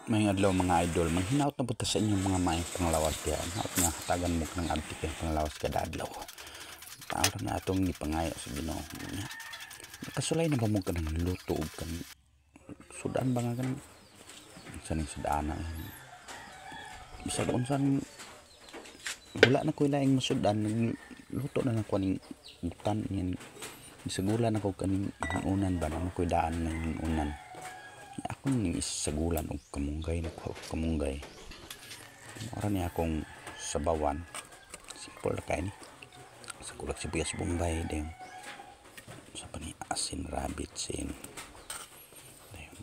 Maayong adlaw, mga idol, manghinaot na punta sa inyong mga maayong panglawas diha. Hinaot nga hatagan mo ng abtik ang panglawas kada adlaw. Tao na atong gipangayo sa Ginoo. Nya, nakasulay na ba mo kanang luto og kan sudan ba nga kanang sa ning sudana? Bisag unsan, wala na ko'y laing masudan, nagluto na lang ko ning utan yan. Isagulan ako kaning unan ba na ko'y daan ng unan. Ako ning isagulan og kamunggay na ko kamunggay. Ora ni akong sabawan. Simple ra kay ni. Sa kulag sibuyas bombay, dayon sa pa ni asin rabbit sin. Dayon.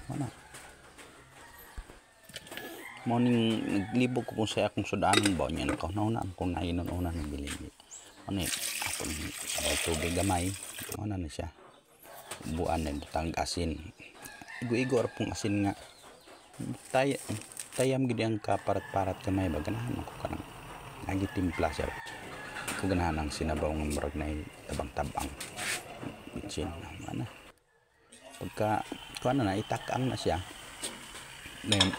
Wala. Mo ning naglibog ko kung sa akong sudanon ba niya nakauna akong nainon-una ng bilin. Ano eh, ako ning sabaw tubig gamay. Ano na siya. Buan din butang asin. Igo-igo ra pong asin nga tay tayam gid ang kaparat-parat kamay ba, ganahan ako kanang lagi timpla siya. Ko ganahan ang sinabaw nga murag na tabang-tabang bitsin ana. Pagka kuan na, itakang na siya. Ngayon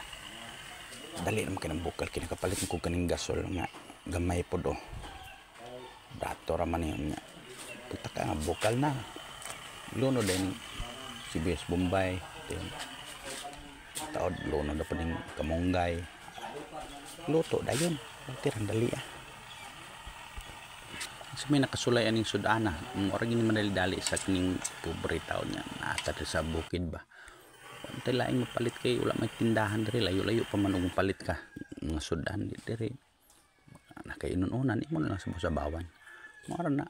dali naman kinang bukal, kinakapalit ko kaning gasol nga gamay pod oh. Dato ra man yun niya. Pagtaka nga bukal na. Luno din sibuyas bombay. Dayon taod luno na pa ning kamunggay. Luto dayon. Tirang dali ah. Sa may nakasulay aning sudana, mura gini madali-dali sa kining pobre taon niya. Naata sa bukid ba. Untay laing mapalit kay wala may tindahan diri, layo-layo pa man og palit ka mga sudan di diri. Nakainon-unan imo na lang sa sabawan. Mura na.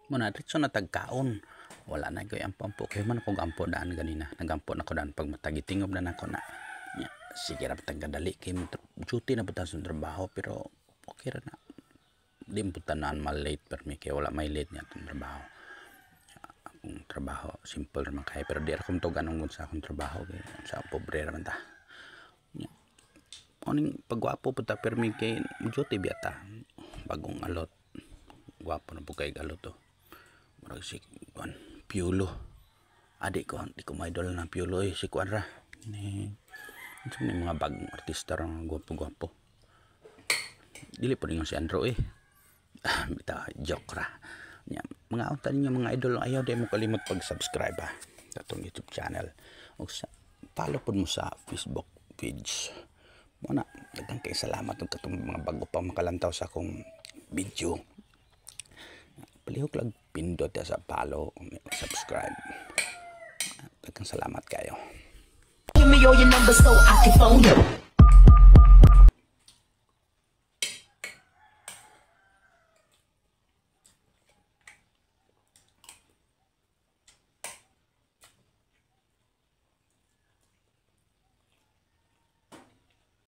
Muna diretso na tagkaon. Wala na koy ampo-ampo kay man ako gampo daan ganina. Nagampo na ko daan pag matagitingob na nako na. Nya, sige ra tagadali kay duty na pud sa trabaho, pero okay ra na. Di mo tanan ma-late pero may kay wala may late niya atong trabaho. Akong trabaho simple ra man kay, pero di ra ko tugan sa akong trabaho kay sa pobre ra man ta. Nya, oning pagwapo pud ta permi kay duty biya ta. Bagong alot. Gwapo na pud kay alot to. Murag si kuan Piolo. Adi ko, di ko ma-idol na Piolo eh, si kuan ra. Ni unsa man mga bagong artista ra nga gwapo-gwapo. Dili po ningon si Andrew eh. Bitaw, joke ra. Nya, mga unta ninyo mga idol, ayaw di mo kalimot pag-subscribe ha sa atong YouTube channel. O sa follow pod mo sa Facebook page. Muna, daghang kay salamat ug katong mga bago pa makalantaw sa akong video. Palihog lang pindot ya sa follow, subscribe. Daghang salamat kayo. Give me all your numbers so I can phone you.